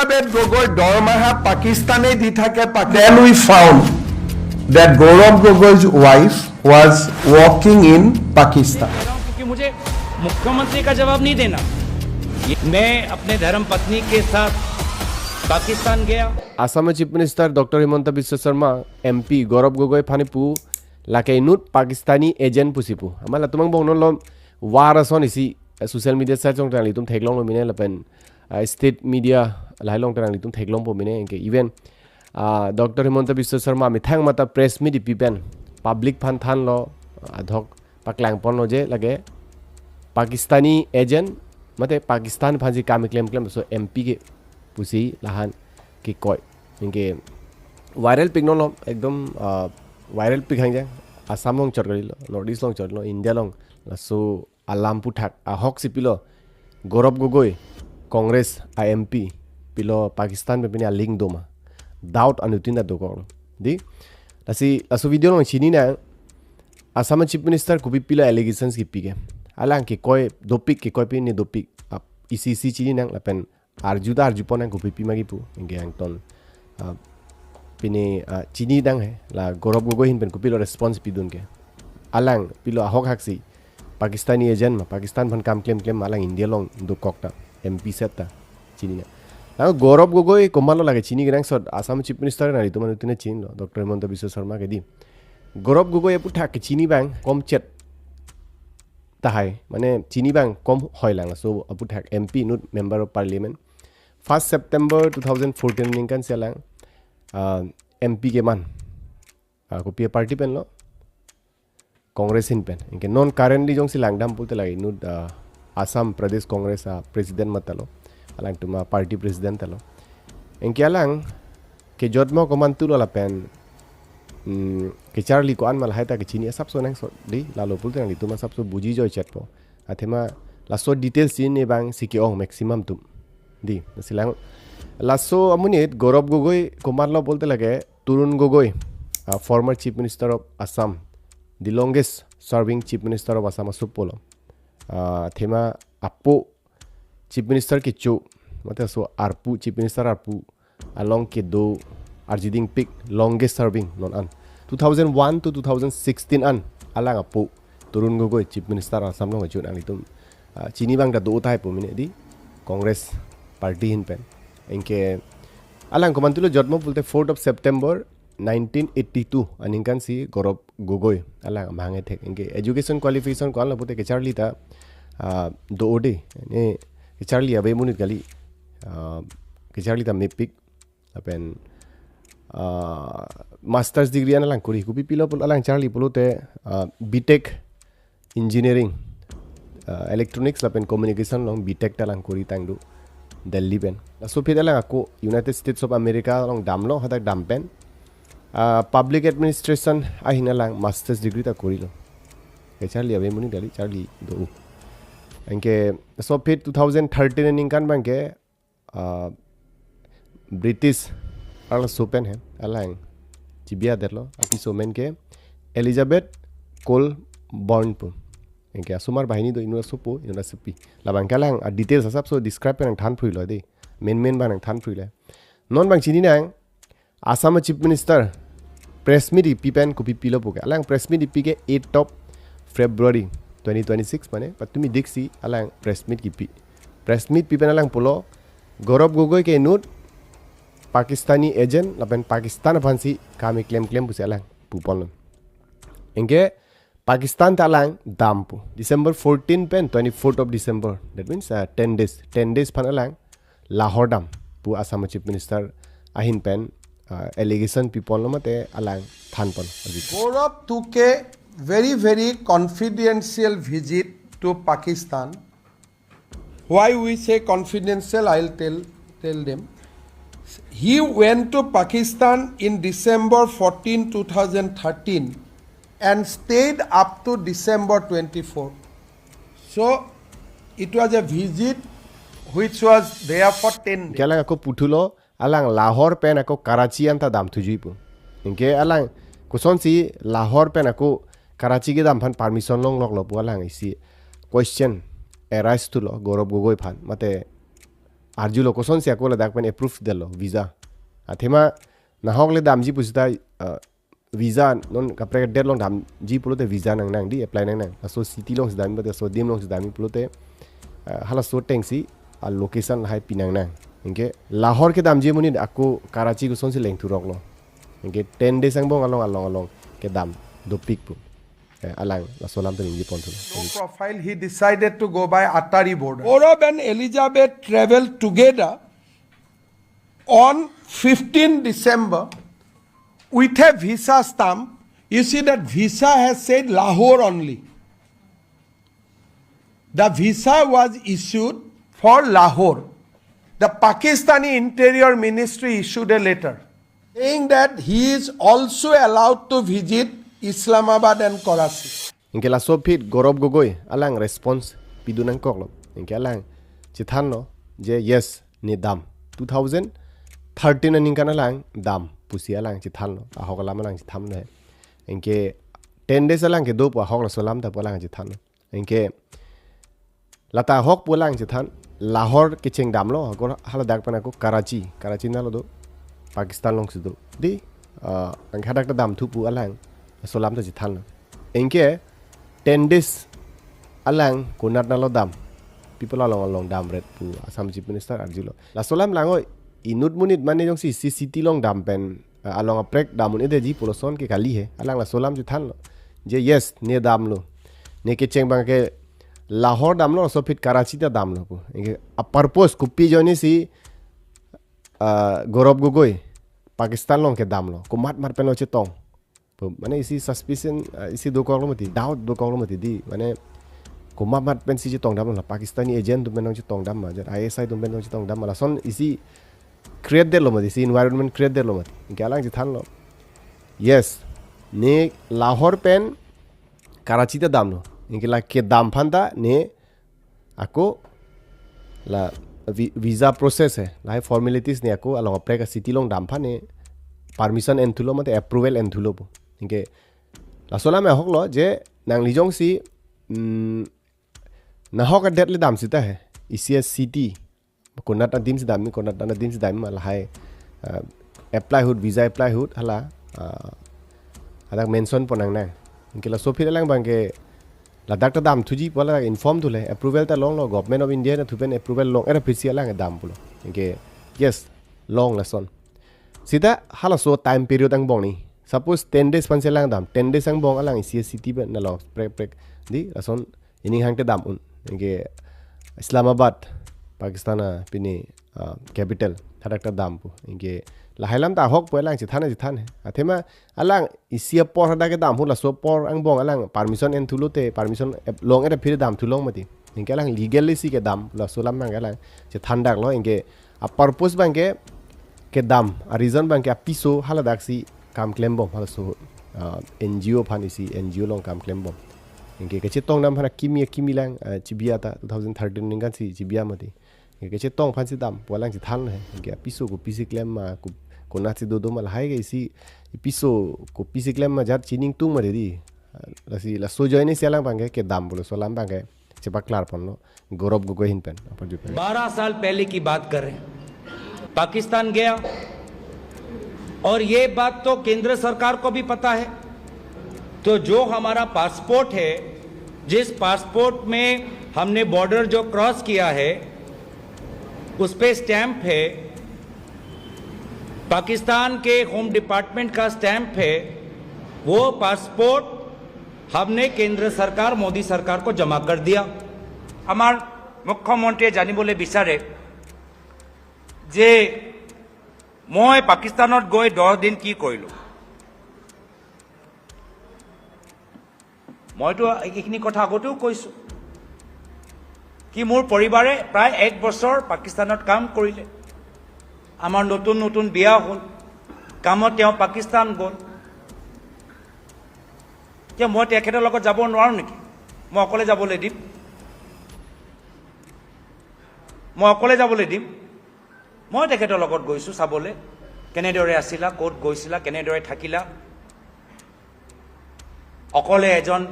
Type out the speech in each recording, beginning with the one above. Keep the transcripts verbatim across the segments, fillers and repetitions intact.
পেট গগৈৰ দৰমহা পাকিস্তানে দি থাকে। Then we found that Gaurav Gogoi's wife was working in Pakistan. क्योंकि मुझे मुख्यमंत्री का जवाब नहीं देना। ये मैं अपने धर्म पत्नी के साथ पाकिस्तान गया। আছামৰ চিফ মিনিষ্টাৰ ডক্টৰ হিমন্ত বিশ্ব Sarma, M P Gaurav Gogoi aphan pu lake inut Pakistani agent pusi pu. Amat latum angbong non lo war ason isi, eh, social media site along ta nanglitum theklonglo mene lapen, eh, state media lahai along ta nanglitum theklongpo mene anke even, ah, Doctor Himanta Biswa Sarma methang mata press meet ipi pen public aphan thanlo, adhok paklangponlo je lake Pakistani agent mate Pakistan aphansi kam keklem klem so M P ke pusi lahan kekoi. Anke viral pik non lo ekdom, ah, viral pik hangjang. Assam along chot kalilo, North East along chotlo, India along laso alam aputhak ahok si pilo Gaurav Gogoi, Congress a M P, pilo Pakistan pen pine a-link do ma. Doubt anuttin ta dokoklo. Di? Lasi, laso video along chininang, Assam Chief Minister kopi pilo allegations kipi ke. Alang kekoi dopik, kekoi pine dopik. Ap, isi isi chininang lapen arju ta arjuponang kopi pi ma kipu. Anke angton, ah, pine, ah, chinidang he. La Gaurav Gogoi ahin pen kopilo response pidun ke. Alang pilo ahok haksi Pakistani agent ma, Pakistan aphan kam klem klem ma, alang India along dokok ta, M P set ta, chinina. Lalu Gaurav Gogoi komatlo lake chini kenangsot, Assam Chief Minister nanglitum anuttin ta chinilo, Doctor Himanta Biswa Sarma ke di. Gaurav Gogoi aputhak kechini abang komchet tahai, mane chini abang kom hoilang, laso aputhak M P inut Member of Parliament. First September two thousand fourteen aningkan si alang, ah, M P keman. Ah, kopi a-party penlo? Congress ahin pen. Anke non currently jongsi langdam pulote lake inut, ah, Assam Pradesh Congress a-president mata lo. Alangtum a-party president ta lo. Anke alang kejotmo komantulo lapen, mm, kecharli ko-an ma lahai ta kechini asapso nangsot di, lalo pulote nanglitum asapso buji joichetpo. Athema laso details chinine abangsi ke-ong maximum atum. Di, lasi lang. Laso amonit Gaurav Gogoi komatlo pulote lake Tarun Gogoi, ah, former Chief Minister of Assam, the longest serving Chief Minister of Assam asopo lo. Ah, athema apo Chief Minister kecho, mate laso arpu, Chief Minister arpu along kedo arjiding pik longest serving non an. Two thousand one to two thousand sixteen an alang apo Tarun Gogoi Chief Minister Assam along ajun nanglitum, ah, chini abang ta do tahai pu mene di Congress party ahin pen. Anke alang komantulo jotmo pulote fourth of September nineteen eighty-two aningkan si Gaurav Gogoi alang amahang ethek. Anke education qualification ko-anlo pulote kecharli ta, ah, do-o de. Ne kecharli ave amonit kali. Ah, kecharli ta mepik. Lapen, ah, master's degree an alang kori. Kopi pilo pulo alang charli pulote, ah, B Tech Engineering, ah, Electronics lapen Communication along B Tech ta alang kori tangdu Delhi pen. Laso aphi alang ako United States of America along damlo, hadak dam pen, ah, Public Administration ahin alang master's degree ta korilo. Kecharli ave amonit kali, charli do-o. Anke laso aphi two thousand thirteen aningkan abangke, ah, British arloso pen he, alang chibi aderlo, apiso amen ke Elizabeth Colborne pu. Anke asomar banghini do, inut asopo, inut asopi. Labang ke alang a-details asapso describe pen nangthan phruilo de. Main main abang nangthan phruilo. Non abang chininang, Assam Chief Minister press meet ipi pen kopi pilo pu ke. Alang press meet ipi ke eighth of February twenty twenty-six mane, patumi diksi alang press meet kipi. Press meet pi pen alang pulo, Gaurav Gogoi ke inut Pakistani agent lapen Pakistan aphansi kam keklem klem pusi alang puponlo. Anke Pakistan ta alang dam pu. December fourteen pen twenty-fourth of December. That means, uh, ten days. Ten days aphan alang Lahore dam pu Assam Chief Minister ahin pen, uh, allegation piponlo mate alang thanpon. Gaurav took a very, very confidential visit to Pakistan. Why we say confidential, I'll tell, tell them. He went to Pakistan in December fourteen, two thousand thirteen and stayed up to December twenty-four. So it was a visit which was there for ten days. Anke alang ako puthulo, alang Lahore pen ako Karachi anta dam thuji pu. Anke alang kosonsi Lahore pen ako Karachi kedam aphan permission longloklo pu alang isi question arise thulo Gaurav Gogoi aphan. Mate arjulo kosonsi ako ladak pen approve detlo visa. Athema nahok le damji pusita, uh, visa non kaprek det along damji pulote visa nangnang di, apply nangnang. Laso city alongsi dam pulote, laso adim alongsi dam pulote, uh, halaso atengsi a location lahai pinangnang. Anke Lahore kedamji amonit ako Karachi kosonsi lengthuroklo. Anke ten days angbong along along along kedam dopik pu. Eh, alang laso alam ta ningje ponthu. Low profile, he decided to go by Attari border. Gaurav and Elizabeth traveled together on fifteenth December with a visa stamp. You see that visa has said Lahore only. The visa was issued for Lahore. The Pakistani Interior Ministry issued a letter saying that he is also allowed to visit Islamabad and Karachi. Anke laso aphi Gaurav Gogoi alang response pidun nangkoklo. Anke alang chethanlo je yes, ne dam. Two thousand thirteen aningkan alang dam pusi alang chethanlo. Ahok alam alang chethanlo he. Anke ten days alang kedo pu ahok laso alam ta pu alang chethanlo. Anke lata ahok pu alang chethan, Lahore kecheng damlo, ako haladak pen ako Karachi, Karachi nalo do, Pakistan alongsi do. Di, uh, anke hadak ta damthu pu alang laso alam ta chethanlo. Anke ten days alang konat nalo dam, people along along damret pu Assam Chief Minister arjulo. Laso alam lang oi, inut monit mane jongsi isi city along dam pen, uh, along aprek dam un-edetji pu lason ke kali he. Alang laso alam chethanlo. Je yes, ne damlo. Ne kecheng abangke Lahore damlo, laso aphi Karachi ta damlo pu. Anke a purpose kopi ajoinesi, uh, Gaurav Gogoi Pakistan along kedamlo. Komat mat penlo chetong pu, mane isi suspicion, uh, isi dokoklo mati, doubt dokoklo mati di. Mane komat mat pensi chetong damlo, Pakistani agent atum pen nangchetong dam ma, jar I S I atum pen nangchetong dam ma. Lason isi create detlo mati, isi environment create detlo mati. Anke alang chethanlo. Yes, ne Lahore pen Karachi ta damlo. Anke la kedam aphan ta ne ako la vi-, visa process he. Lahai formalities ne ako along aprek a city along dam aphan ne permission enthulo mate approval enthulo pu. Anke laso alam ahoklo je nangli jongsi, mm, nahok adet le dam sita he. Isi a city konat adimsi dam, konat adimsi dam ma lahai, uh, apply ahut, visa apply ahut hala, uh, hadak mention pon nangnang. Anke laso aphi alang abangke ladak ta damthuji pu alang inform thule, approval ta longlo, Government of India nathu pen approval long-et aphisi alang dam pulo. Anke yes, long lason. Sita halaso time period angbong ni. Suppose ten days aphansi alang dam, ten days angbong alang isi a city pen nalo prek prek di lason ining hangte dam un. Anke Islamabad, Pakistan a pini, ah, capital, hadak ta dam pu. Anke lahai alam ta ahok pu alang chethan chethan he. Athema alang isi apor hadak kedam pu, laso apor angbong alang permission enthulote, permission ep-, long-et aphi damthu long mati. Anke alang legally si kedam, laso alam abangke alang chethan daklo. Anke a purpose abangke kedam, a reason abangke apiso haladaksi kam klembom, halaso, ah, N G O aphan, isi N G O along kam klembom. Anke kachetong dam aphan akimi akimi lang, ah, chibiya ta, two thousand thirteen aningkansi chibiya mati. Anke kachetong aphansi dam pu alang chethan he. Anke apiso kopisi klem ma, ko-, konatsi dodo ma, lahai ke isi apiso kopisi klem ma jar chiningtung mati di. Ah, lasi laso ajoinesi alang abangke kedam pu laso alam abangke chepaklar ponlo Gaurav Gogoi ahin pen, apar jupen. बारह साल पहले की बात कर रहे हैं, पाकिस्तान गया, और ये बात तो केंद्र सरकार को भी पता है। तो जो हमारा पासपोर्ट है, जिस पासपोर्ट में हमने बॉर्डर जो क्रॉस किया है, उस पे स्टैंप है, पाकिस्तान के होम डिपार्टमेंट का स्टैंप है, वो पासपोर्ट हमने केंद्र सरकार, मोदी सरकार को जमा कर दिया। আমাৰ মুখ্যমন্ত্ৰীয়ে জানিবলৈ বিচাৰে যে মই পাকিস্তানত গৈ দহ দিন কি কৰিলোঁ। মইতো এইখিনি কথা আগতেও কৈছোঁ কি মোৰ পৰিবাৰে প্ৰায় এক বছৰ পাকিস্তানত কাম কৰিলে। আমাৰ নতুন নতুন বিয়া হ'ল, কামত তেওঁ পাকিস্তান গ'ল। এতিয়া মই তেখেতৰ লগত যাব নোৱাৰোঁ নেকি? মই অকলে যাবলৈ দিম? মই অকলে যাবলৈ দিম? মই তেখেতৰ লগত গৈছোঁ চাবলৈ, কেনেদৰে আছিলা, ক'ত গৈছিলা, কেনেদৰে থাকিলা। অকলে এজন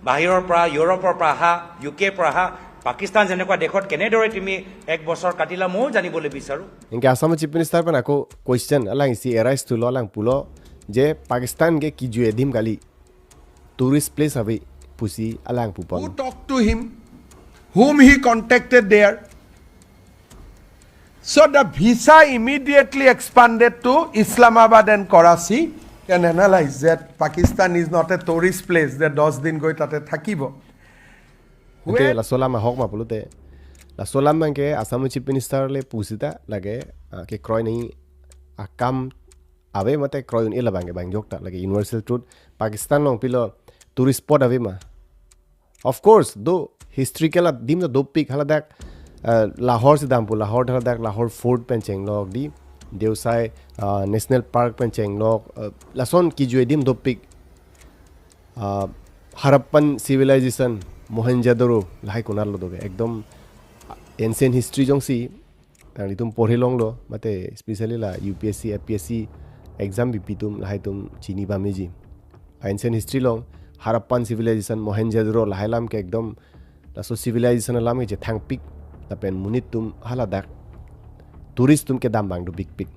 বাহিৰৰ পৰা, ইউৰোপৰ পৰা অহা, ইউ কেৰ পৰা অহা পাকিস্তান যেনেকুৱা দেশত কেনেদৰে তুমি এক বছৰ কাটিলা, ময়ো জানিবলৈ বিচাৰোঁ। Anke Assam Chief Minister pen ako question alang isi arise thulo, alang pulo je Pakistan ke kejui adim kali, tourist place ave pusi alang pupon. Who talked to him? Whom he contacted there? So the visa immediately expanded to Islamabad and Karachi. Can analyze that Pakistan is not a tourist place, যে দহ দিন গৈ তাতে থাকিব। Ante Where laso alam ahok ma pulote, laso alam abangke Assam Chief Minister le pusita lake, ah, kekroi nangji akam ave mate kroi un-e labangke bang jokta, lake universal truth. Pakistan along pilo tourist spot ave ma? Of course, do historical adim do dopik haladak, ah, Lahore si dampo, Lahore haladak Lahore Fort pen chenglok di, Deosai, ah, National Park pen chenglok, ah, lason kejui adim dopik. Ah, Harappan Civilization, Mohenjo-daro, lahai konatlo dove. Ekdom ancient history jongsi nanglitum porhi longlo, mate especially la U P S C, F P S C exam bipi atum, lahai atum chini pameji. Ancient history along Harappan Civilization, Mohenjo-daro, lahai alam ke ekdom laso civilization alam ke chethangpik, lapen monit atum haladak tourist atum kedam abang dopikpik.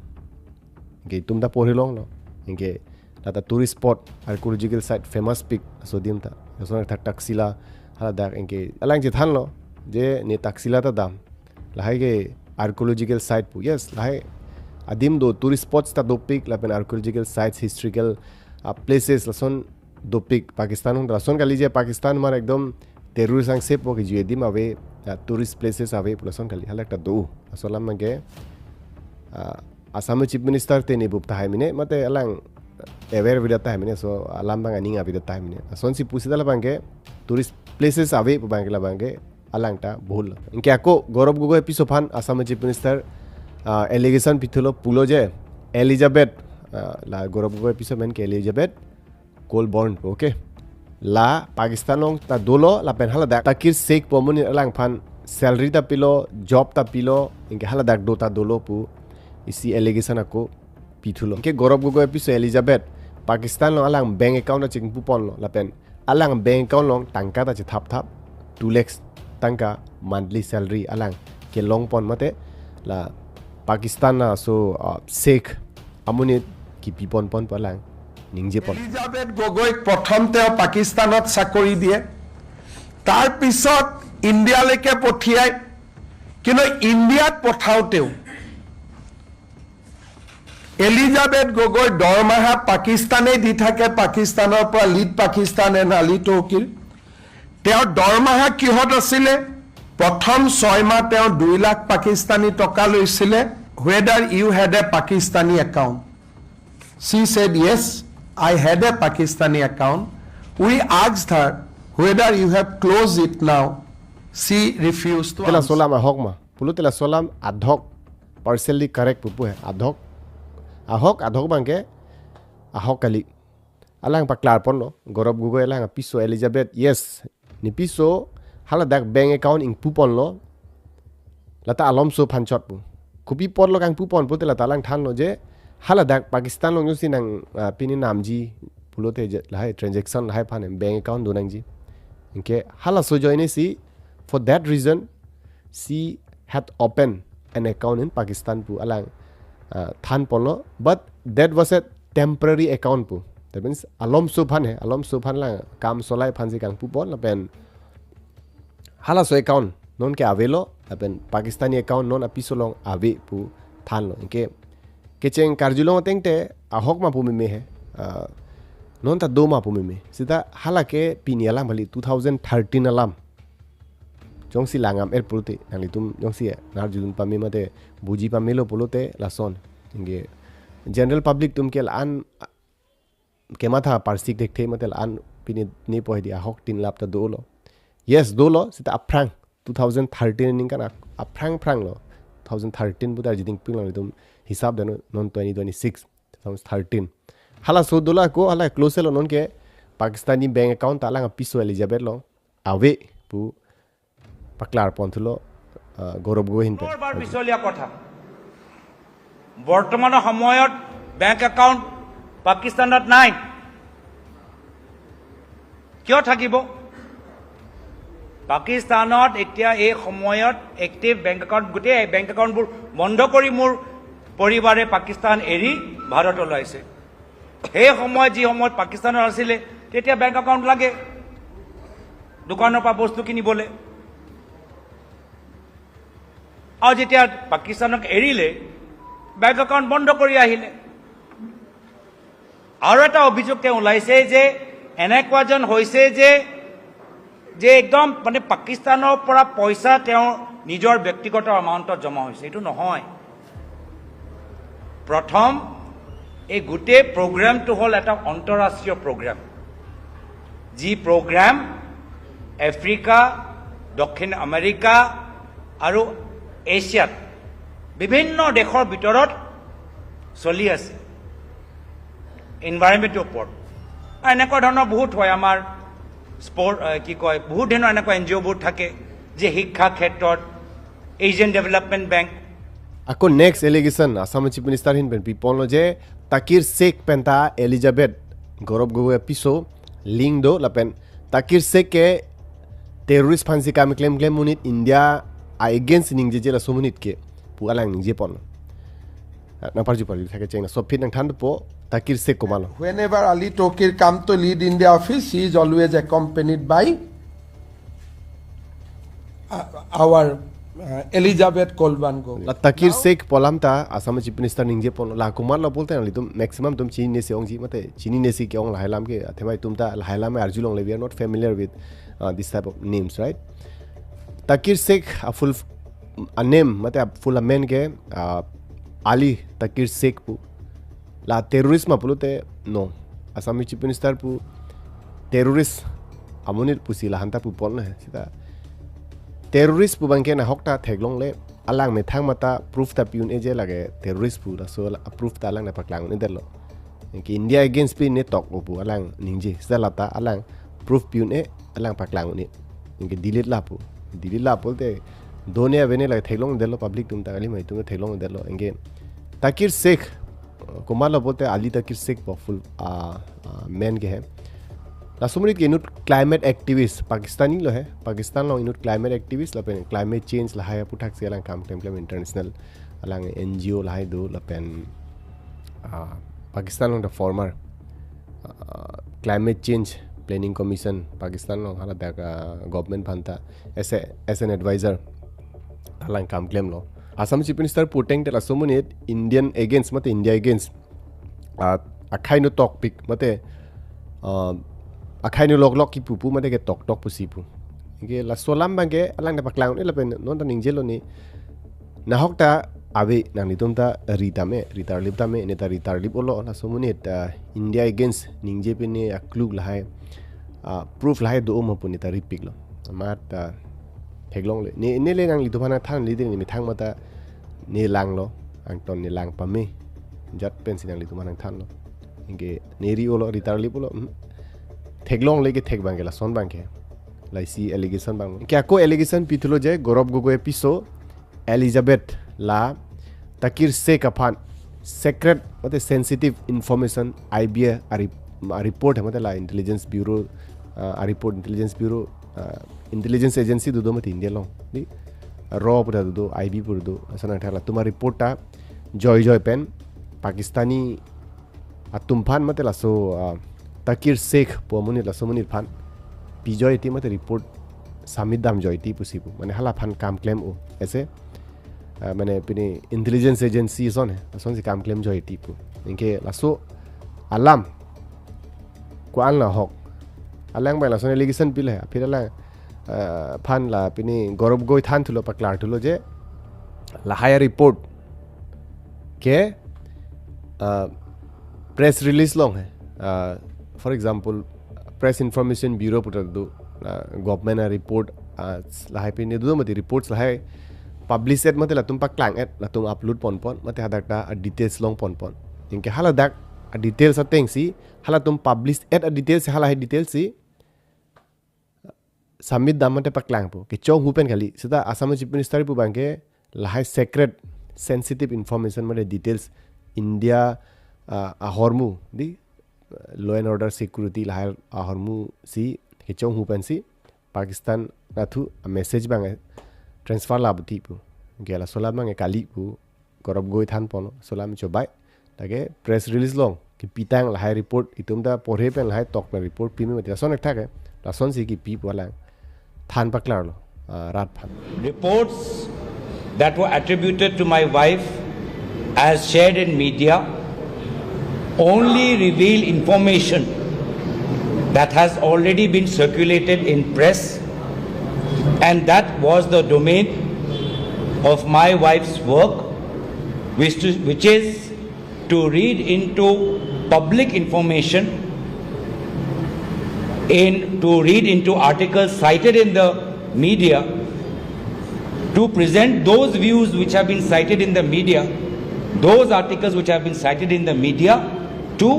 Anke itum ta porhi longlo. Anke lata tourist spot, archaeological site famous pik laso adim ta. Laso athak Taxila haladak anke alang chethanlo je ne Taxila ta dam. Lahai ke archaeological site pu. Yes, lahai adim do, tourist spots ta dopik lapen archaeological sites, historical, ah, places lason dopik Pakistan along. Lason kali je Pakistan mar ekdom terrorist angsepo, kejui adim ave, ah, tourist places ave pu lason kali, halak ta do. Laso alam abangke, ah, Assam Chief Minister te ne bup tahai mene, mate alang aware avedet tahai mene, laso alam abang aning avedet tahai mene. Lasonsi pusita labangke tourist places ave pu abangke labangke alang ta bhul. Anke ako Gaurav Gogoi piso aphan Assam Chief Minister, ah, allegation pithulo, pulo je Elizabeth, ah, la Gaurav Gogoi piso amen ke Elizabeth Colborne, okay. La Pakistan along ta dolo, lapen haladak Takir Sheikh pu amonit alangphan salary ta pilo, job ta pilo, anke haladak do ta dolo pu isi allegation ako pithulo. Anke Gaurav Gogoi piso Elizabeth, Pakistan along alang bank account ta chingpuponlo, lapen alang bank account along tangka ta chethapthap, two lakhs tangka monthly salary alang kelongpon mate la Pakistan laso, ah, Sheikh amonit kipiponpon pu alang ningjepon. Elizabeth গগৈক প্ৰথম তেওঁ পাকিস্তানত চাকৰি দিয়ে, তাৰ পিছত ইণ্ডিয়ালৈকে পঠিয়ায়। কিন্তু ইণ্ডিয়াত পঠাওঁতেও এলিজাবেথ গগৈৰ দৰমহা পাকিস্তানে দি থাকে, পাকিস্তানৰ পৰা, lead Pakistan and Ali Tohkir। তেওঁৰ দৰমহা কিহত আছিলে? প্ৰথম ছয় মাহ তেওঁ দুই লাখ পাকিস্তানী টকা লৈছিলে। Whether you had a Pakistani account? She said, "Yes, I had a Pakistani account." We asked her whether you have closed it now. She refused to Te laso answer. Alam ahok ma? Pulote laso alam adhok, partially correct pupu he. Adhok, ahok, adhok abangke ahok kali. Alang paklarponlo, Gaurav Gogoi alang apiso Elizabeth, yes, ne piso haladak bank account ingpuponlo, lata Alonso aphan chot pu. Kopi apotlo kangpupon pulote lata alang thanlo je haladak Pakistan along jongsi nang, ah, pini namji pulote je lahai transaction lahai aphan bank account do nangji. Anke halaso ajoinesi, for that reason she had opened an account in Pakistan pu alang, ah, thanponlo, but that was a temporary account pu. That means Alonso aphan he, Alonso aphan lang kam solai aphansi kangpupon lapen halaso account non ke avelo, lapen Pakistani account non apiso along ave pu thanlo. Anke kecheng karjulong ateng te ahok ma pu meme he, ah, non ta do ma pu meme. Sita hala ke pini alam kali, two thousand thirteen alam. Jongsi langdam-et pulote, nanglitum jongsi nangarjudun pame mate buji pamelo pulote lason. Anke general public atum ke la-an kematha parsik thekthe mate la-an pini ne pu hedi ahok tin lap ta dolo. Yes, dolo, sita aphrang two thousand thirteen aningkan ap-, aphrang phranglo. Two thousand thirteen pu ta jiding pinglang itum hisap dano, non twenty twenty-six, two thousand thirteen. Halaso dolo ako, hala close lo non ke Pakistani bank account ta alang apiso Elizabeth along ave pu paklarponthulo, ah, Gaurav Gogoi ahin pen. বাৰ বাৰ পিছলীয়া কথা। বৰ্তমানৰ সময়ত bank account পাকিস্তানত নাই। কিয় থাকিব? পাকিস্তানত এতিয়া এই সময়ত এক্টিভ বেংক একাউণ্ট, গোটেই বেংক একাউণ্টবোৰ বন্ধ কৰি মোৰ পৰিবাৰে পাকিস্তান এৰি ভাৰতলৈ আহিছে। সেই সময়ত, যি সময়ত পাকিস্তানত আছিলে, তেতিয়া বেংক একাউণ্ট লাগে দোকানৰ পৰা বস্তু কিনিবলৈ। আৰু যেতিয়া পাকিস্তানক এৰিলে, বেংক একাউণ্ট বন্ধ কৰি আহিলে। আৰু এটা অভিযোগ তেওঁ ওলাইছে যে এনেকুৱা যেন হৈছে যে, যে একদম মানে পাকিস্তানৰ পৰা পইচা তেওঁৰ নিজৰ ব্যক্তিগত এমাউণ্টত জমা হৈছে। এইটো নহয়। প্ৰথম, এই গোটেই প্ৰগ্ৰামটো হ'ল এটা আন্তঃৰাষ্ট্ৰীয় প্ৰগ্ৰাম, যি প্ৰগ্ৰাম আফ্ৰিকা, দক্ষিণ আমেৰিকা আৰু এছিয়াত বিভিন্ন দেশৰ ভিতৰত চলি আছে এনভাইৰনমেণ্টৰ ওপৰত। আৰু এনেকুৱা ধৰণৰ বহুত হয় আমাৰ স্পৰ্ট, আহ, কি কয়, বহুত ধৰণৰ এনেকুৱা এন জি অ'বোৰ থাকে, যে শিক্ষা ক্ষেত্ৰত, Asian development bank. Ako next allegation, Assam Chief Minister ahin pen piponlo je Takir Sheikh pen ta Elizabeth Gaurav Gogoi apiso link do lapen Takir Sheikh ke terrorist aphansi kam klem klem monit, India against ningjeje laso monit ke pu alang ningjeponlo. Nang parju parju thake cheng na sopit nangthanpo Takir Sheikh komatlo. Whenever Ali Takir come to lead India office, he is always accompanied by uh, our uh, Elizabeth Kolban Gogoi. La Takir Now, Sheikh pu alam ta Assam Chief Minister ningjeponlo, la komatlo pulote nanglitum maximum atum chininesi ongji mate chininesi ke-ong lahai alam ke, athema itum ta lahai alam arjulongle, we are not familiar with uh, this type of names, right? Takir Sheikh a full f- a name mate a full amen ke uh, Ali Takir Sheikh pu. La terrorist ma pulote no. Assam Chief Minister pu terrorist amonit pusi lahanta pupon na sita. Terrorist pu abangke nahok ta theklongle, alang methang mata proof ta pi-un-e je lake terrorist pu, laso la proof ta alang nangpaklang-un-edetlo. Anke India against pi ne tok pu alang ningje. Sita lata alang proof pi-un-e, alang paklang-un-e. Anke delete la pu. Delete la pulote done avene lake theklongdetlo, public atum ta kali, mai atum theklongdetlo. Anke Takir Sheikh, uh, komatlo pulote Ali Takir Sheikh pu full uh, uh, amen ke he. Laso monit ke inut climate activist, Pakistani lo he, Pakistan along inut climate activist lapen climate change lahai aputhaksi alang kam klem klem, international alang N G O lahai do lapen uh, Pakistan along the former uh, Climate Change Planning Commission Pakistan along haladak uh, government aphan ta as a, as an advisor alang kam klemlo. Assam Chief Minister puteng te laso monit Indian against mate India against uh, akhai no tokpik mate uh, akhai no loklok kipu pu mate ke toktok pusi pu. Anke laso alam abangke alang nangpaklang-un-e lapen non ta ningjelo ni, nahok ta ave, nanglitum ta ri tame, ri tarlip tame, ne ta ri tarlip-olo, laso monit uh, India against ningje pen ne akluk lahai uh, proof lahai do-o ma pu ne ta ripiklo. Amat uh, theklongle. Ne, nele nanglitum aphan nangthan lide, ne methang mata ne langlo, angton ne lang pame. Jat pensi nanglitum aphan nangthanlo. Anke ne ri-olo, ri tarlip-olo. Hmm. Theklongle ke thek abangke lason abangke. Laisi allegation abang. Anke ako allegation pithulo je Gaurav Gogoi apiso Elizabeth la Takir Sheikh aphan secret mate sensitive information, I B A a rep- a report mate la Intelligence Bureau uh, a report, Intelligence Bureau uh, Intelligence Agency do do mate India along di, RAW pu ta do, I B pu do, asan thak latum a report ta joi joi pen Pakistani atum aphan mate laso uh, Takir Sheikh pu amonit, laso monit aphan pijoi ti mate report submit damjoi ti pusi pu. Mane hala aphan kam klem-o. Ese uh, mane pini intelligence agency ason he, asonsi kam klemjoi ti pu. Anke laso alam ko-an nahok. Alang abang lason allegation pile, aphi alang uh, aphan la pini Gaurav Gogoi thanthulo, paklarthulo je lahai a report ke uh, press release along he. Uh, for example, Press Information Bureau pu ta do, uh, government a report uh, lahai pen ne do mate reports lahai publish-et mate latum paklang-et, latum upload ponpon mate hadak ta a details longponpon. Anke haladak a details atengsi, halatum publish-et a details, halahai details si submit dam mate paklang pu. Kechonghu pen kali. Sita Assam Chief Minister pu abangke lahai secret sensitive information mate details India uh, ahormu di, uh, law and order security lahai ahormu si kechonghu pensi Pakistan nathu a message abang transfer la buti pu. Ke laso alam abang kali pu Gaurav Gogoi than ponlo, laso alam chobai. Lake press release along kipitang lahai report, itum ta porhe pen lahai tok pen report pime mati, lason ekthak ke, lasonsi kipi pu alang than paklarlo, ah, rat aphan. Reports that were attributed to my wife as shared in media only reveal information that has already been circulated in press, and that was the domain of my wife's work, which, to, which is to read into public information, in to read into articles cited in the media, to present those views which have been cited in the media, those articles which have been cited in the media, to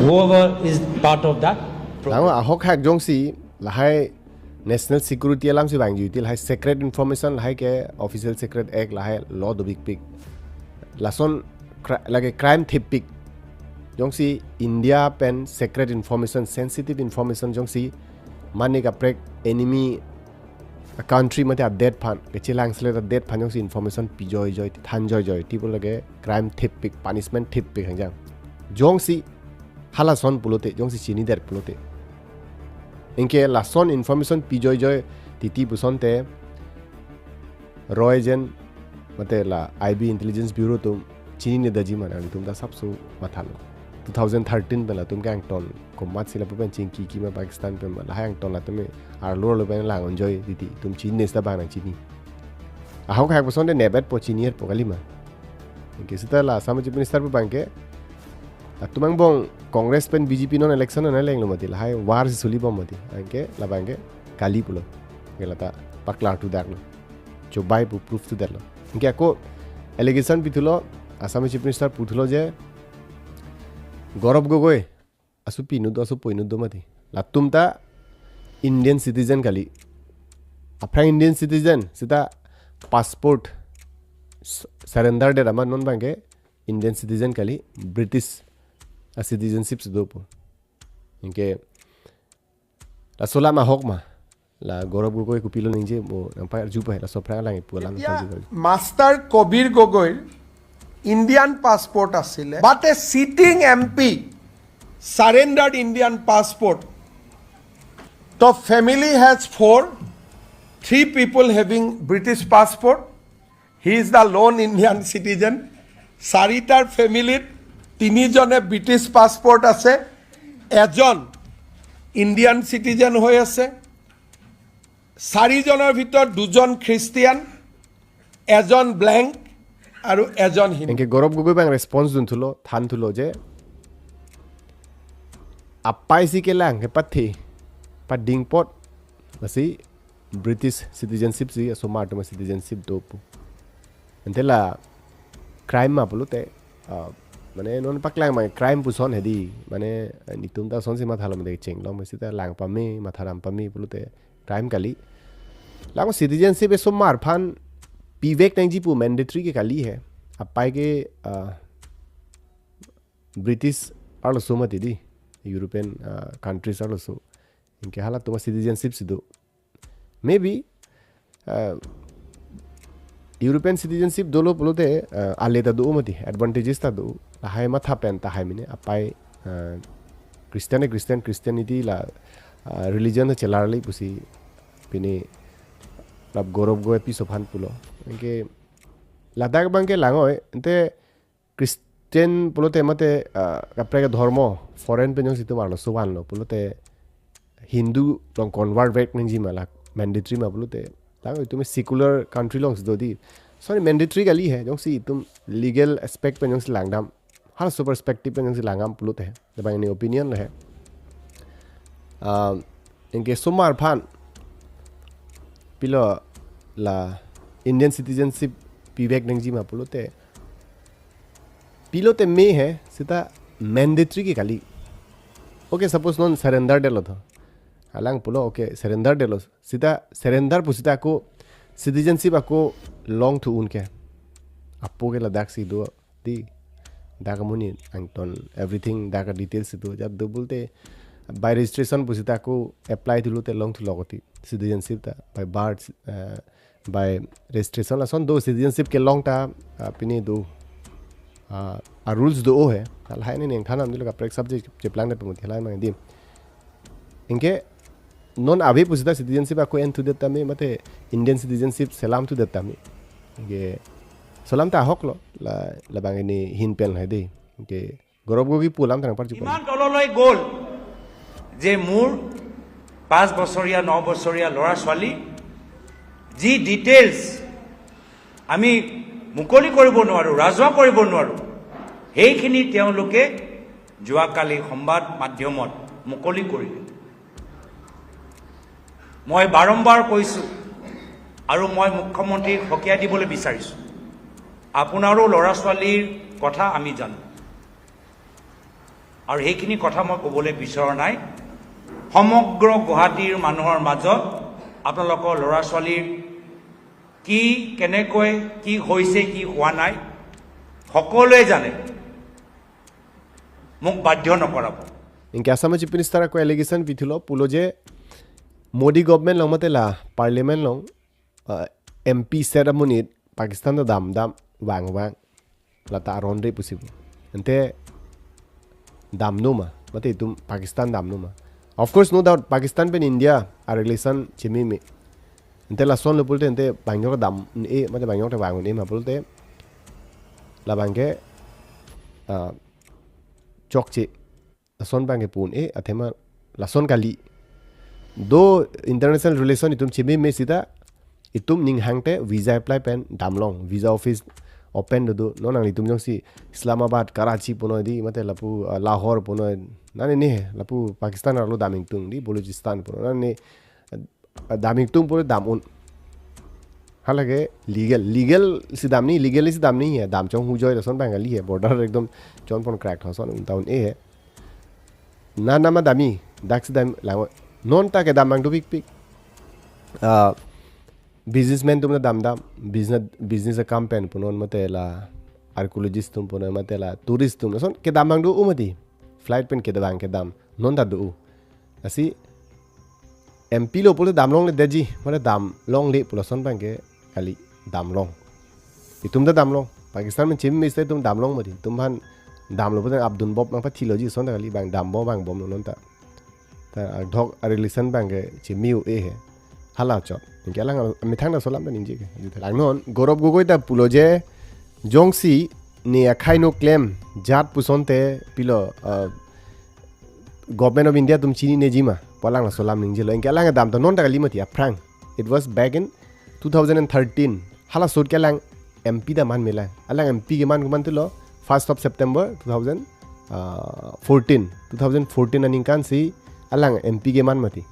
whoever is part of that. Tang ahok hak jongsi lahai national security alamsi vangji ti lahai secret information, lahai ke Official Secret Act lahai law do bikpik. Lason cri- lake crime thepik. Jongsi India pen secret information, sensitive information jongsi mane kaprek enemy a country mate adet aphan, kechelang selet adet aphan jongsi information pi joijoi, than joijoi, ti pu lake crime thepik, punishment thepik hangjang. Jongsi halason pulote, jongsi chinidet pulote. Anke lason information pi joijoi titi pusonte Roy Jen mate la I B Intelligence Bureau atum chinine daji ma, nangtum ta sapso mathalo. Two thousand thirteen pen latum ke angton komatsi lapu pen chingki kima Pakistan pen ma, lahai angton latum me arlo arlo pen lang-unjoi titi, itum chinine seta bang nangchini. Ahok hak pusonte nebet po, chinier po kalima. Anke seta la Assam Chief Minister pu abang ke, latum angbong Congress pen B J P non election non lenglo mati, lahai war si suli bom mati. Anke labang ke kali pulo. Anke lata paklar tudaklo. Chobai pu proof tudaklo. Anke ako allegation pithulo, Assam Chief Minister puthulo je Gaurav Gogoi asopi inut do, asopo inut do mati. Latum ta Indian citizen kali. Aphrang Indian citizen seta passport s- surrender det amat non abang ke Indian citizen kali, British a citizenship si dopo. Anke laso alam ahok ma, la Gaurav Gogoi kopilo ningje mo nangpa arju pa, laso aphrang lang ipu alam এতিয়া nangpa arju. Master কবিৰ গগৈৰ Indian passport আছিলে, but a sitting M P surrendered Indian passport. The family has four, three people having British passport. He is the lone Indian citizen. চাৰিটাৰ ফেমিলিত তিনিজনে British passport আছে, এজন Indian citizen হৈ আছে। চাৰিজনৰ ভিতৰত দুজন খ্ৰীষ্টিয়ান, এজন ব্লেংক আৰু এজন Hindu. Anke Gaurav Gogoi abang response dunthulo, thanthulo je apai si kelang kepathe, pading apot, lasi British citizenship si asomar atum citizenship dopo. Ante la crime ma pulote, ah, mane non paklang ma crime puson hedi, mane nitum ta sonsi mathalo mate chenglong, masi ta lang pame, matharam pame pulote crime kali. Lang citizenship asomar aphan pivek nangji pu mandatory ke kali he. Apai ke, ah, British arloso mati di, European, ah, countries arloso. Anke halatum citizenship si do. Maybe, ah, European citizenship dolo pulote, ah, ale ta do mati, advantages ta do. Lahai matha pen tahai mene, apai, ah, Christian e Christian, Christianity la, ah, religion chelarli pusi pini lap Gaurav Gogoi piso aphan pulo. Anke ladak abang ke langoi, ante Christian pulote mate, ah, kaprek dhormo foreign pen jongsi itum arloso vanlo pulote Hindu along convert vek nangji ma, la mandatory ma pulote. Tang itum secular country along si do di. Sorry, mandatory kali he, jongsi itum legal aspect pen jongsi langdam, halaso perspective pen jongsi langdam pulote. Labang ini opinion le he. Ah, anke asomar aphan pilo la Indian citizenship pivek nangji ma pulote, pilote me he, seta mandatory ke kali. Okay, suppose non surrender detlo tho. Alang pulo, okay, surrender detlo. Seta surrender pu seta ako citizenship ako long thu un ke. Apo ke ladak si do di. Dak amonit angton everything dak details si do. Jat do pulote by registration pusita ako apply thulo te longthu logoti citizenship ta by birth, uh, by registration lason do citizenship kelong ta, uh, pine do, uh, a rules do o he. Lahai ne neng thanam dilo kaprek subject cheplang de pemut lahai mang dim. Anke non ave pusita citizenship ako enthudet tame mate Indian citizenship selamthudet tame. Anke lason ta ahok lo la, labang ini hin pen hai de. Anke Gaurav Gogoi pu alam tang parju pon. ইমান তললৈ গ'ল যে মোৰ পাঁচ বছৰীয়া, ন বছৰীয়া ল'ৰা ছোৱালী যি ডিটেইলছ আমি মুকলি কৰিব নোৱাৰোঁ, ৰাজহুৱা কৰিব নোৱাৰোঁ, সেইখিনি তেওঁলোকে যোৱাকালি সংবাদ মাধ্যমত মুকলি কৰিলে। মই বাৰম্বাৰ কৈছোঁ আৰু মই মুখ্যমন্ত্ৰীক সকীয়া দিবলৈ বিচাৰিছোঁ, আপোনাৰো ল'ৰা ছোৱালীৰ কথা আমি জানো আৰু সেইখিনি কথা মই ক'বলৈ বিচৰা নাই। সমগ্ৰ গুৱাহাটীৰ মানুহৰ মাজত আপোনালোকৰ ল'ৰা ছোৱালীৰ কি, কেনেকৈ কি হৈছে, কি হোৱা নাই, সকলোৱে জানে। মোক বাধ্য নকৰাব। Anke Assam Chief Minister ako allegation pithulo pulo je Modi government along mate la parliament along, uh, M P set amonit Pakistan ta damdam vangvang lata aron re pusi pu. Ante damnoma mate itum Pakistan damnoma. Of course, no doubt, Pakistan pen India a relation chememe. Ante lasonlo pulote ante bang-ok dam-un-e mate bang-ok te vang-un-e ma pulote labang ke, ah, chokche. Lason bang ke pu-un-e athema lason kali. Do international relation itum chememe sita itum ning hangte visa apply pen damlong, visa office open do do. Non nanglitum jongsi Islamabad, Karachi punoi di mate lapu, ah, Lahore punoi, nane ne lapu Pakistan arlo dam ingtung di Balochistan punoi, nane, ah, dam ingtung pulo dam-un. Hala ke legal, legal si damne, legal si damne ya, dam chong hujoi lason bang kali ya, border ekdom chon pon crack thoson un ta un-e. Na nama dami, dak si dam lang. Non ta kedam abang dopikpik. Ah, businessman atum ta damdam, business, business akam pen punon mate la archaeologist atum punon mate la tourist atum lason kedam abang do-o mati. Flight pen kedam kedam non ta do-o. Lasi M P lo pulo damlongledetji, mane damlongle pu lason bang ke kali, damlong. Itum ta damlong. Pakistan pen chememe sita itum damlong mati. Itum aphan damlo pulo Abdul Bob mang pathiloji lason ta kali, bang dambom bang bomlo non ta. Ta adhok a relation bang ke chemi-u-e he. Hala chot. Anke alang methang laso alam ta ningje ke. Lang non Gaurav Gogoi ta pulo je jongsi ne akhai no klem jat pusonte pilo, uh, Government of India atum chinine jima pu alang laso alam ningjelo. Anke alang dam ta non ta kali mati aphrang. It was back in two thousand and thirteen. Hala sot ke alang M P ta man melang. Alang M P keman komantulo first of September two thousand fourteen. Two thousand fourteen aningkan si alang M P keman mati.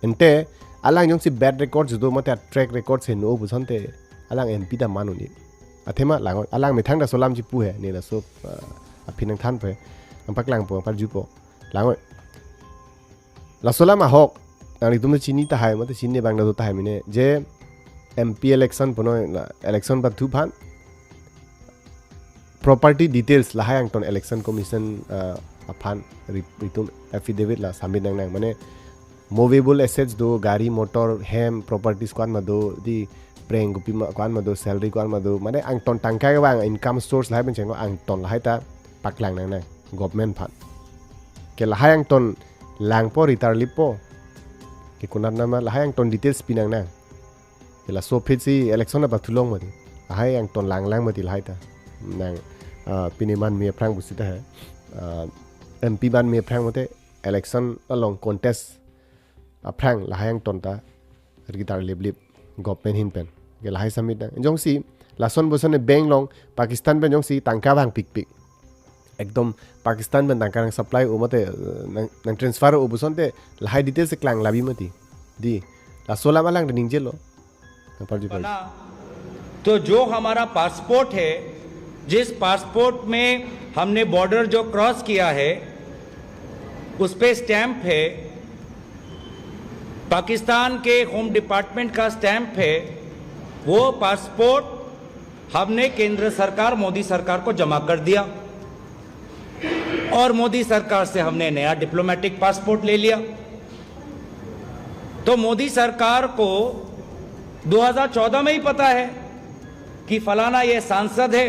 Ante alang jongsi bad records do mate track records heno pusonte alang M P ta man un-e. Athema lang-oi, alang methang ta laso alam chipu he, ne laso, uh, aphi nangthanpo he. Nangpaklangpo, nangparjupo. Lang-oi. Laso alam ahok nanglitum ta chini tahai mate chini bang do tahai mine je M P election punoi la election pathu aphan property details lahai angton Election Commission, uh, aphan ri-, itum affidavit la submit nangnang, mane movable assets do, gari, motor, hem, properties ko-an ma do, di preng kopima ko-an ma do, salary ko-an ma do, mane angton tangka kevang, income source lahai pen chenglo angton lahai ta paklang nangnang government aphan. Ke lahai angton langpo, retire lippo, ke konat nama lahai angton details pi nangnang. Ke laso aphi si election ta pathulong mati. Lahai angton langlang mati lahai ta. Nang, ah, pine man me aphrang pusita he. Ah, M P man me aphrang mate election along contest aphrang lahai angton ta retire liplip government ahin pen. Ke lahai submit nang. Jongsi lason bosan bank along Pakistan pen jongsi tangka vangpikpik, ekdom Pakistan pen tangka nang supply-o mate, eh, nang, nang transfer-o pusonte lahai details klang labi mati. Di, laso alam alang ta ningjelo. Nangparjupo. बना, तो जो हमारा पासपोर्ट है, जिस पासपोर्ट में हमने बॉर्डर जो क्रॉस किया है, उस पे स्टैंप है, पाकिस्तान के होम डिपार्टमेंट का स्टैंप है। वो पासपोर्ट हमने केंद्र सरकार, मोदी सरकार को जमा कर दिया। और मोदी सरकार से हमने नया डिप्लोमेटिक पासपोर्ट ले लिया। तो मोदी सरकार को दो हज़ार चौदह में ही पता है कि फलाना ये सांसद है,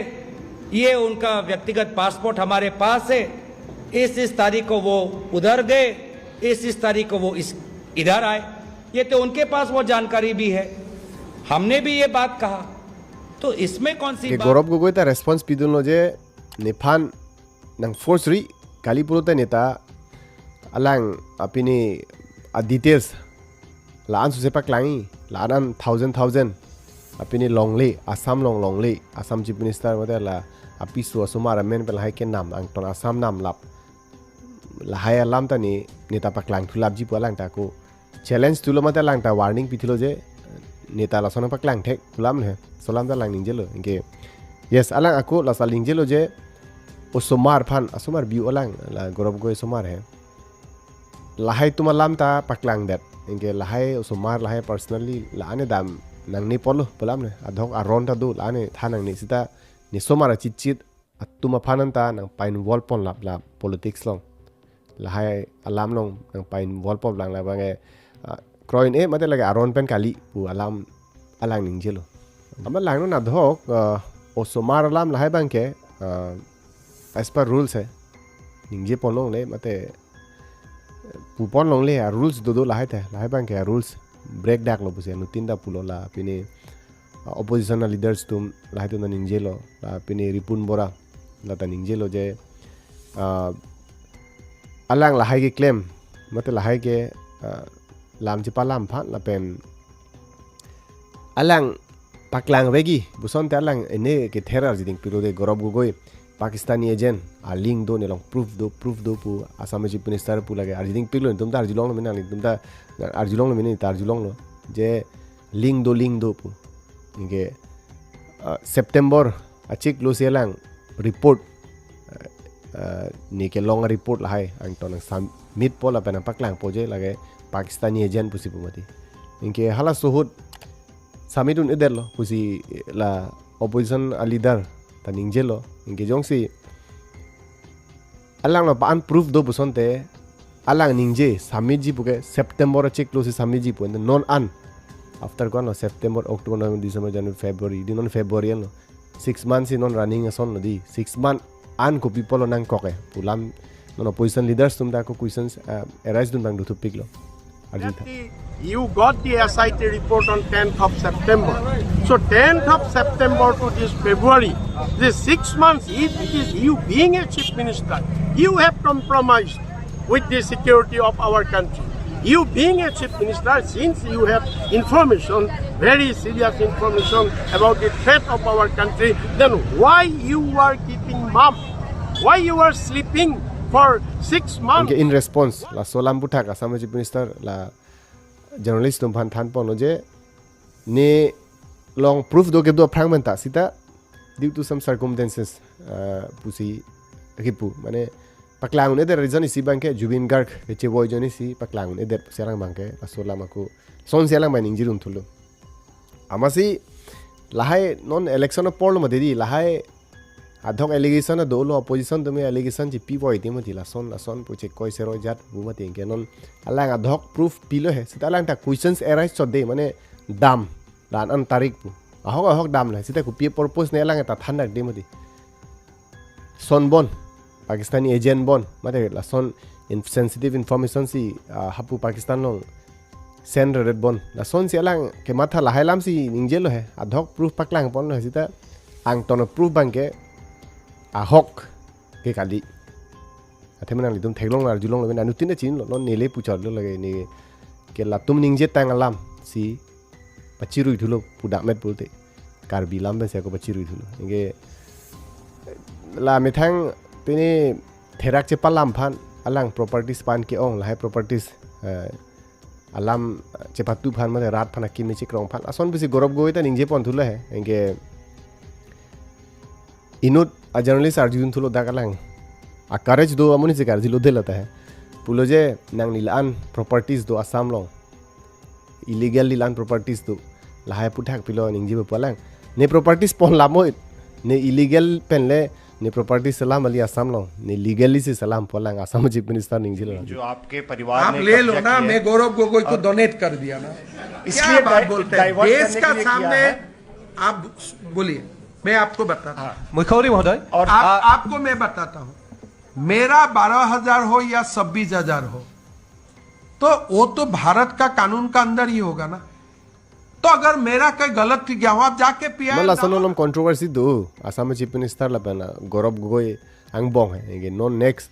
ये उनका व्यक्तिगत पासपोर्ट हमारे पास है, इस इस तारीख को वो उधर गए, इस इस तारीख को वो इस इधर आए। ये तो उनके पास वो जानकारी भी है। हमने भी ये बात कहा। तो इसमें कौन सी बात? Gaurav Gogoi ta response pidunlo je nephan nang force ri kali pulote neta alang apini a details la-an suse paklangji, la-an an thousand thousand apini longle, Assam along longle, Assam Chief Minister mate la apiso asomar amen pen lahai kenam angton Assam namlap. Lahai alam ta ne neta paklangthu lapji pu alang ta ako challenge thulo mate alang ta warning pithulo je neta lason paklang thek pu alam he. Laso alam ta alang ningjelo. Anke yes, alang ako laso alang ningjelo je osomar aphan, asomar biu alang, la Gaurav Gogoi osomar he. Lahai atum alam ta paklangdet. Anke lahai osomar lahai personally la-an edam nangne ponlo pu alam he. Adhok aron ta do, la-an ethan nangne sita ne osomar achitchit atum aphan anta nangpa-involve pon lap la politics along. Lahai alam along nangpa-involve pon lang labang e, ah, kroin e mate lake aron pen kali pu alam alang ningjelo. Ama langnon adhok, ah, osomar alam lahai abangke, ah, as per rules he. Ningje pon longle mate pu pon longle, a rules dodo lahai te, lahai abangke a rules break daklo pusi anuttin ta pulo la pini, ah, opposition a leaders atum lahai atum ta ningjelo, la pini Ripun Bora la ta ningjelo je, ah, alang lahai keklem mate lahai ke, ah, lam chepalam aphan lapen alang paklang vegi puson te alang ene kether arjiding pilo de Gaurav Gogoi Pakistani agent, a link do, ne along proof do, proof do pu Assam Chief Minister pu lake arjiding piklo, netum ta arjulonglo mena, netum ta arjulonglo mena, ta arjulonglo je link do, link do pu. Anke, ah, September achiklo si alang report, ah, ah, ne kelong report lahai angton nang submit po lapen nangpaklangpo je lake Pakistani agent pusi pu mati. Anke halaso ahut submit un-edetlo pusi la opposition a leader ta ningjelo. Anke jongsi alanglo pa-an proof do puson te alang ningje submit ji puke September achiklo si submit ji pu, non an after ko-an lo September, October, November, December, January, February, di non February anlo. Six months si non running asonlo di. Six month an kopi apotlo nangkok e pu alam non opposition leaders atum ta ako questions, ah, arise dun abang do thupiklo. Arjutha. You got the S I T report on tenth of September. So tenth of September to this February, this six months, if it is you being a chief minister, you have compromised with the security of our country. You being a chief minister, since you have information, very serious information about the threat of our country, then why you are keeping mum? Why you are sleeping for six months? Anke in response, laso alam aphuthak Assam Chief Minister la journalist atum aphan than ponlo je ne along proof do kedo aphrang menta sita due to some circumstances, ah, pusi kipu, mane paklang un-edet reason isi abangke Zubeen Garg kechevoi ajoine si paklang un-edet pusi alang abangke laso alam ako sonsi alang abang ningje dun thulo. Amatsi lahai non election aporlo mati di, lahai adhok allegation dolo, opposition atum allegation chepivoi ti mati, lason lason pu chekoi seroi jat pu mati, anke non alang adhok proof pilo he, sita alang ta questions arise chot de, mane dam, la-an an tarik pu. Ahok ahok damlo he, sita kopi purpose ne alang ta than dak de mati. Son bon, Pakistani agent bon, mate lason in-, sensitive information si, ah, hapu Pakistan along send redet bon. Lasonsi alang kematha lahai alamsi ningjelo he, adhok proof paklang ponlo he, sita angton proof abangke ahok ke kali. Athema nanglitum theklong arjulonglo, anuttin ta chinilo, non nele puchotlo lake ne ke latum ningje tang alamsi pachirui thulo pu dak met pulote. Karbi alam pensi ako pachirui thulo. Anke la methang pini therak chepalam aphan, alang properties aphan ke-ong, lahai properties, eh, alam, eh, chepatu aphan, mane rat aphan akimi chekrong aphan, ason pusi Gaurav Gogoi ta ningje pon thulo he. Anke inut a journalist arju dun thulo dak alang. A courage do amonit si karjulo de lata he. Pulo je nangli la-an properties do Assam along, illegal la-an properties do. Lahai aphuthak pilo ningje pu alang. Ne properties pon lamoi. Ne illegal pen le Ne property selam kali Assam along, ne legally si selampo lang Assam Chief Minister ningjelo. जो आपके परिवार आप ने ले लो कब्जा ना, किया मैं है, गौरव गोगोई को और डोनेट कर दिया ना। इसलिए क्या बात डाइ- बोलते हैं? डाइवर्ट देश करने का के लिए किया सामने है। आप बोलिए, मैं आपको बताता हूँ। हाँ। মুখ্যমন্ত্ৰী মহোদয়, और आप, আ- आपको मैं बताता हूँ, मेरा बारह हजार हो या छब्बीस हजार हो, तो वो तो भारत का कानून का अंदर ही होगा ना। तो अगर मेरा कोई गलत किया हो, आप जाके pi Mal lason alom controversy do, Assam Chief Minister lapen Gaurav Gogoi angbong he. Anke non next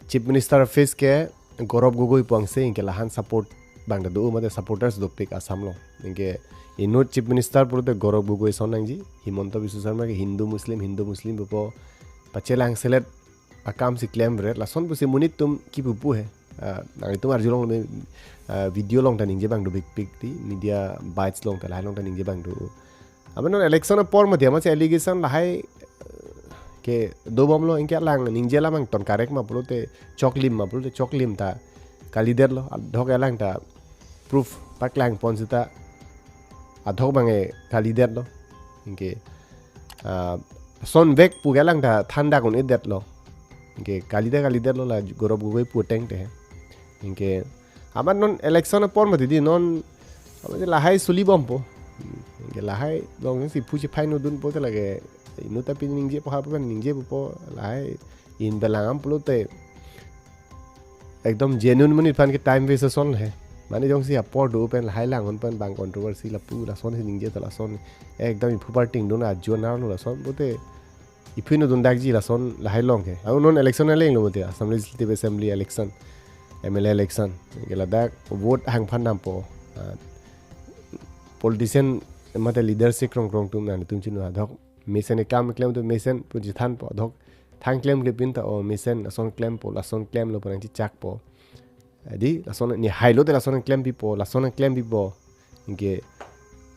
Chief Minister face ke Gaurav Gogoi pu angse, anke lahan support abang ta do, mate supporters dopik Assam along. Anke inut Chief Minister pulote Gaurav Gogoi ason nangji, Himanta Biswa Sarma ke Hindu Muslim, Hindu Muslim pupo, pachelang selet akam si klemvret, lason pusi monit atum kipu pu he. Ah, nanglitum arjulong me, ah, video along ta ningje abang do big big ti, media bites along ta lahai along ta ningje abang do. Amat non election apor mati amatsi allegation lahai, eh, ke dobomlo, anke alang ningje alam angton correct ma pulote choklim ma pulote choklim ta kalidetlo, adhok alang ta proof paklangpon seta adhok abang ke kalidetlo. Anke, ah, sonvek pu ke alang ta thandak un-edetlo. Anke kalidet kalidetlo la Gaurav Gogoi pu ateng te he. Anke amat non election apor mati di non, amat lahai sulibompo. Anke lahai dong si puji phaino dunpo te lake inut ta pini ningjepo ha pu pen ningjepo lahai in belang am pulote ekdom genuine monit aphan ke time waste ason he. Mane jongsi apor do pen lahai lang un pen abang controversy lapu lason si ningje ta lason. Ekdom iphu parting dun ajo narlo lason pulote iphu no dundakji lason lahai along ke. Au non election aleng lo mati, Assam Legislative Assembly election, M L A election. Ke ladak vote hang aphan dampo. Ah, politician mate leadership krong krong atum nangtum chinu adhok mesen ekam klem atum mesen pu chithanpo, adhok thang klem kepin ta o mesen ason klempo, lason klemlo pu nangchichakpo. Adi lason ne hailo te lason klem pipo, lason klem pipo. Anke,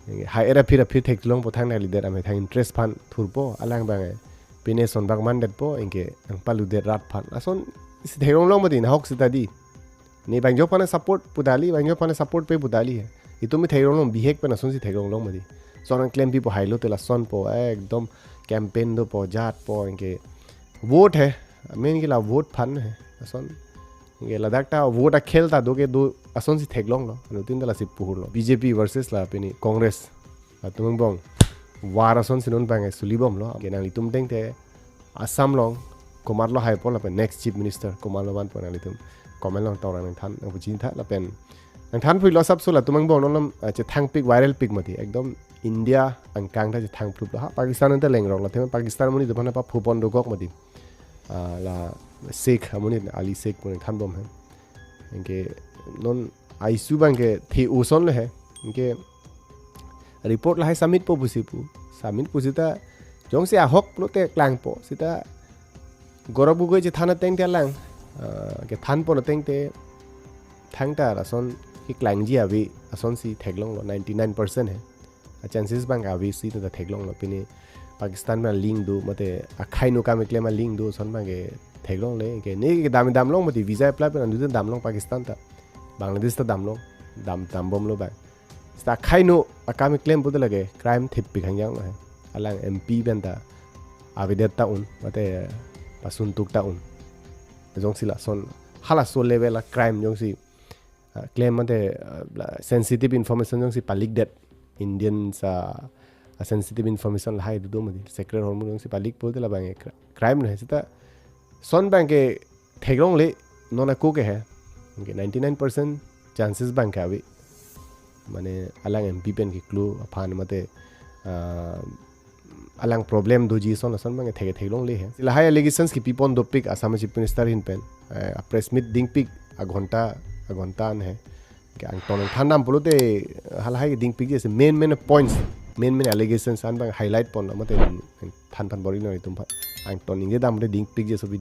anke hai era phira phir theklongpo, thang na leader ame thang interest aphan thurpo, alang abang e pine son bak mandetpo, anke nangpaludet rat aphan. Lason si theklonglong mati, nahok seta di. Ne bangjo aphan support pu kali, bangjo aphan support pe pu kali he. Itum mi theklonglong bihek pen ason si theklonglong mati. Son klem pipo hailo te lasonpo, ekdom campaign dopo, jatpo, anke vote he, main ke la vote aphan he. Ason ke ladak ta vote akhel ta do ke do ason si theklonglo. Anuttin ta lasi puhurlo. B J P versus la pini Congress. Latum angbong war ason si non abang e sulibomlo. Ke nanglitum ateng te Assam along komatlo haipo lapen next Chief Minister komatlo vanpo nanglitum comment along tauran nangthan nangpuji tha lapen nangthan phri lo asapso latum angbong non lam, ah, chethangpik viral pik mati. Ekdom India angkang ta chethangphluplo ha. Pakistan anta lengroklo, athema Pakistan amonit atum aphan paphupon dokok mati. Ah, la Sheikh amonit, Ali Sheikh pu nangthanbom he. Anke non issue abang ke the-o asonlo he. Anke report lahai submit po pusi pu. Submit pu seta jongsi ahok pulote klangpo. Seta Gaurav Gogoi chethan ateng te alang, ah, kethanpon ateng te thangta lason keklangji ave ason si theklonglo, ninety nine percent he. A chances abang ave si ta theklonglo. Pini Pakistan ma link do, mate akhai no kam keklem a link do, ason abang ke theklongle. Ke ne ke dam damlong mati, visa apply pen andu damlong Pakistan ta. Bangladesh ta damlong, dam dambomlo abang. Seta akhai no akam keklem pulote lake crime thip pi khangjang lo he. Alang M P pen ta avedet ta un, mate pasuntuk ta un. Jongsi lason halaso level a crime jongsi, ah, claim mate, ah, la sensitive information jongsi palikdet, Indian sa, ah, sensitive information lahai do do mati, secret hormu jongsi palikpo te labang e cri-, crime lo he. Seta son abang ke theklongle, non ako ke he. Anke ninety nine percent chances abang ke ave. Mane alang M P pen keklo aphan mate, ah, alang problem doji ason ason abang ke thek theklongle he. Lahai allegations kepipon dopik Assam Chief Minister ahin pen, eh, a press meet dingpik aghonta, aghonta an he. Ke angton thandam pulote halahai dingpikji ase main main points, main main allegations an abang highlight pon mate than than bor-i nanglitum aphan. Angton ningje dam pulote dingpikji ase.